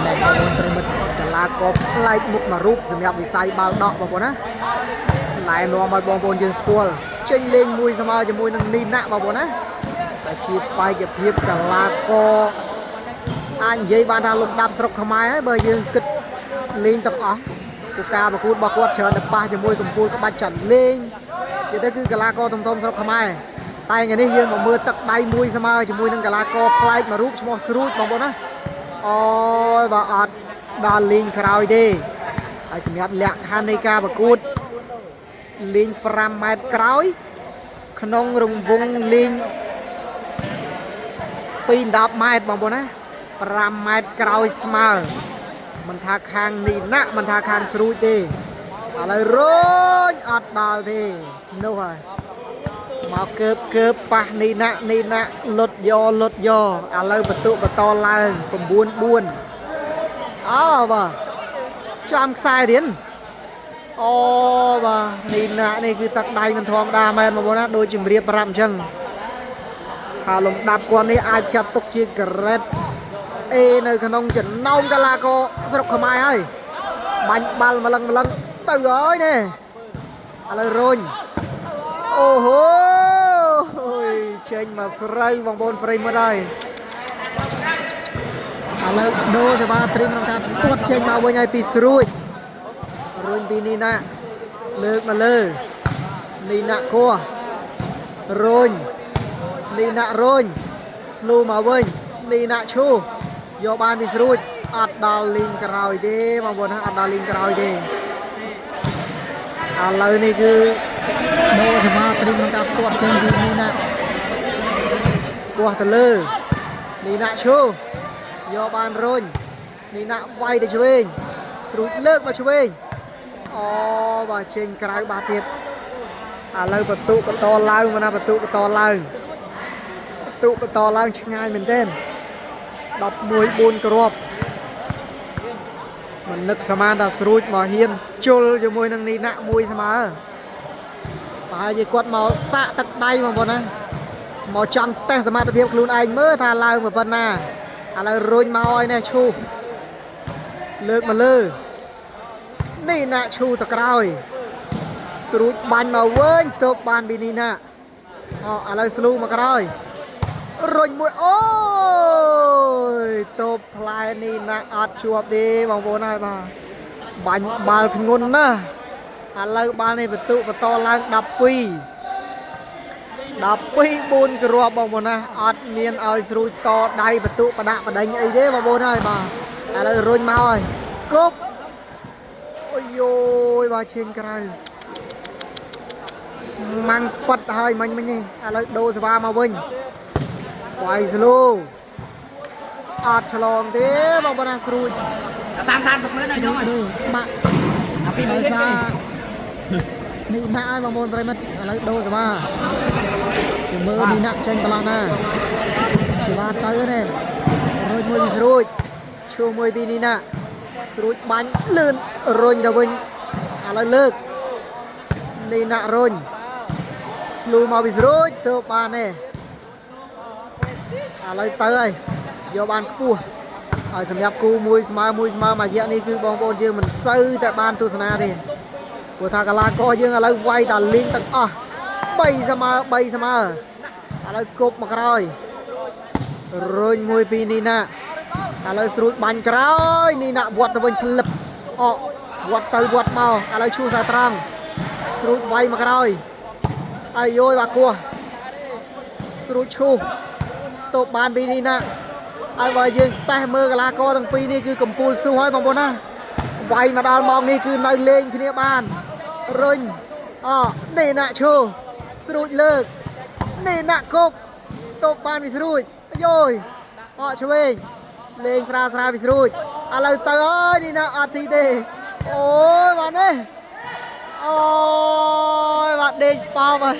ណែបងប្អូនប្រិមិត្តកីឡាករប្លែកមុខមួយរូបសម្រាប់វិស័យបាល់ដកបងប្អូនណាណែនាំឲ្យបងប្អូនយើងស្គាល់ចេញលេងមួយស្មើជាមួយនឹងនីណាក់បងប្អូនណាតែជាបេក្ខភាពកីឡាករអាចនិយាយបានថាលំដាប់ស្រុកខ្មែរហើយបើយើងគិតលេងទាំងអស់ពូការប្រកួតរបស់គាត់ច្រើនតែប៉ះជាមួយកម្ពូលក្បាច់ចាន់លេងនិយាយទៅគឺកីឡាករធំៗស្រុកខ្មែរតែថ្ងៃនេះយើងមកមើលទឹកដៃមួយស្មើជាមួយនឹងកីឡាករប្លែកមួយរូបឈ្មោះស្រួចបងប្អូនណា អូយបើអត់ដល់លីងក្រោយទេហើយសម្រាប់លក្ខខណ្ឌនៃការប្រកួតលេង5ម៉ែត្រក្រោយក្នុងរង្វង់លេង2 10ម៉ែត្របងប្អូនណា5ម៉ែត្រក្រោយស្មើមិនថាខាងនេះណាក់មិនថាខាងស្រួចទេឥឡូវរញអត់ដល់ទេនោះហើយ មកកើបកើបប៉ះនេះណាក់នេះណាក់លុតយកលុតយកឥឡូវបន្ទុកបន្តឡើង9 4អូបាទចំខ្សែទៀតអូបាទនេះណាក់នេះគឺទឹកដៃមិនធម្មតាមែនបងប្អូនណាដូចជំរាបប្រាប់អញ្ចឹងថាលំដាប់គាត់នេះអាចចាត់ទុកជាក្រេត A នៅក្នុងចំណោមកីឡាករស្រុកខ្មែរហើយបាញ់បាល់ម្លឹងម្លឹងទៅហើយនេះឥឡូវរុញ អូហូយចេញមកស្រូវបងប្អូនប្រិយមិត្តហើយឥឡូវដូរសេវាត្រៀមក្នុងការទាត់ចេញមកវិញហើយពីស្រួចរុញពីនេះណាលើកមកលើនេះណាគោះរុញនេះណារុញស្លូមកវិញនេះណាឈូយកបានពីស្រួចអត់ដល់លីងក្រោយទេបងប្អូនណាអត់ដល់លីងក្រោយទេឥឡូវនេះគឺ ដូរសេវាត្រៀមក្នុងការទាត់ចេញពីនេះណាគោះទៅលើនេះណាឈូយកបានរុញនេះណាវាយទៅឆ្វេងស្រួចលើកមកឆ្វេងអូបាទចេញក្រៅបាទទៀតឥឡូវបន្ទុកបន្តឡើងមកណាបន្ទុកបន្តឡើងបន្ទុកបន្តឡើងឆ្ងាយមែនទែន11 4គ្រាប់មិននឹកស្មានថាស្រួចមកហ៊ានជុលជាមួយនឹងនេះណាមួយស្មើ ប្រហែលជាគាត់មកសាក់ទឹកដៃបងប្អូនណាមកចង់តេស្តសមត្ថភាពខ្លួនឯងមើលថាឡើងមកប៉ុណ្ណាឥឡូវរុញមកឲ្យនេះឈូសលើកមកលើនេះណាឈូទៅក្រោយស្រួចបាញ់មកវិញទប់បានពីនេះណាអូឥឡូវស្លូមកក្រោយរុញមួយអូយទប់ផ្លែនេះណាអត់ជាប់ទេបងប្អូនហើយបាទបាញ់បាល់ធ្ងន់ណាស់ ឥឡូវបាល់នេះបន្ទុកបន្តឡើង12 12 4គ្រាប់បងប្អូនណាអត់មានឲ្យស្រួចតដៃបន្ទុកបដាក់បដិញអីទេបងប្អូនហើយបាទឥឡូវរុញមកហើយគប់អូយយយបាទឈាញក្រៅម៉ាំងប៉ាត់ហើយមិញមិញនេះឥឡូវដូរសេវាមកវិញវាយស្លូអត់ឆ្លងទេបងប្អូនណាស្រួច 30 30ម៉ឺនហើយខ្ញុំ ដូរបាក់ អាពី ដោយ លាន សារ ទេ នេះណាក់ឲ្យបងប្អូនប្រិមិត្តឥឡូវដូរសេវាគេមើលនេះណាក់ចេញកន្លោះណាសេវាទៅនេះរួចមួយពីស្រួចឈួមួយពីនេះណាក់ស្រួចបាញ់លឿនរុញទៅវិញឥឡូវលើកនេះណាក់រុញស្លូមកពីស្រួចទៅបានទេឥឡូវទៅហើយយកបានខ្ពស់ហើយសម្រាប់គូមួយស្មើមួយស្មើមួយរយៈនេះគឺបងប្អូនយើងមិនសូវតែបានទស្សនាទេ ព្រោះថាកីឡាករយើងឥឡូវវាយតាលីងទាំងអស់3ស្មើ3ស្មើឥឡូវគប់មកក្រោយរុញមួយពីនេះណាឥឡូវស្រួចបាញ់ក្រោយនេះណាវត្តទៅវិញផ្លឹបអកវត្តទៅវត្តមកឥឡូវឈូសាត្រង់ស្រួចវាយមកក្រោយអាយយបាគោះស្រួចឈូទៅបានពីនេះណាហើយបើយើងតេស្តមើលកីឡាករទាំងពីរនេះគឺកំពូលស៊ូហើយបងប្អូនណាវាយមកដល់ម៉ោងនេះគឺនៅលេងគ្នាបាន រុញអនេះណាក់ឈូស្រួចលើកនេះណាក់គប់តបបានពីស្រួចអាយយអកឆ្វេងលេងស្រាលស្រាលពីស្រួចឥឡូវទៅអើយនេះណាក់អត់ស៊ីទេអូយបាទនេះអូយបាទដេកស្ប៉ោមហើយ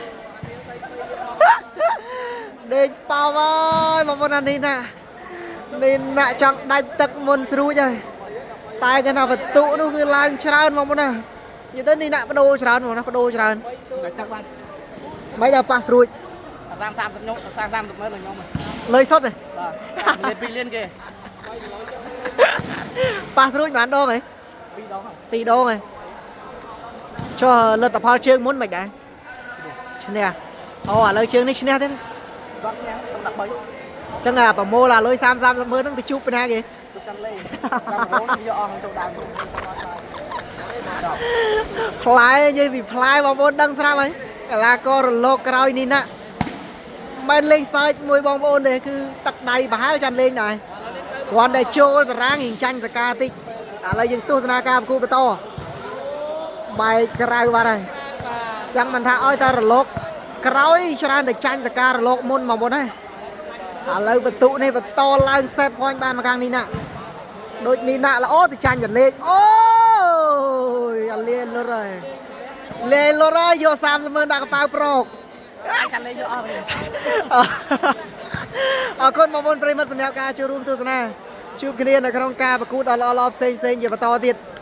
ដេកស្ប៉ោមហើយបងប្អូនណានេះណានេះណាក់ចង់ដាច់ទឹកមុនស្រួចហើយតែគេថាបន្ទុកនោះគឺឡើងច្រើនបងប្អូនណា និយាយទៅនេះដាក់បដូរច្រើនហ្មងណាបដូរច្រើន ដាច់ទឹកបាន មិនដល់ប៉ះស្រួច 30 30ខ្ញុំ30 30ម៉ឺនខ្ញុំ លើយសុទ្ធទេ បាទលាន2លានគេ ប៉ះស្រួចប៉ុន្មានដងហ៎ ពីរដងហើយ ពីរដងហ៎ចុះលទ្ធផលជើងមុនមិនដែរឈ្នះអូឥឡូវជើងនេះឈ្នះទេណា គាត់ឈ្នះតំ13 ចឹងអាប្រមូលអាលុយ30 30ម៉ឺនហ្នឹងទៅជួបពីណាគេ ទៅចាំលេងចាំរងយកអស់ចូលដើម ផ្លែនិយាយពីផ្លែបងប្អូនដឹងស្រាប់ហើយកីឡាកររលកក្រោយនេះណាមិនលេងសើចមួយបងប្អូនទេគឺទឹកដៃប្រហែលចាន់លេងដែរគ្រាន់តែចូលតារាងរៀងចាញ់សកាតិចឥឡូវយើងទស្សនាការប្រកួតបន្តបែកក្រៅបាត់ហើយចឹងមិនថាឲ្យតែរលកក្រោយច្រើនតែចាញ់សការរលកមុនមកមុនហ្នឹងឥឡូវបន្ទុនេះបន្តឡើង set point បានមកខាងនេះណាដូចនេះណាល្អទៅចាញ់ចលេកអូយអាលានលុតហើយលេលុតហើយយក30ម៉ឺនដាក់កប៉ៅប្រក ចាំលេងយកអស់វិញ អរគុណបងប្អូនប្រិយមិត្តសម្រាប់ការចូលរួមទស្សនាជួបគ្នានៅក្នុងការប្រកួតដ៏ល្អៗផ្សេងៗជាបន្តទៀត។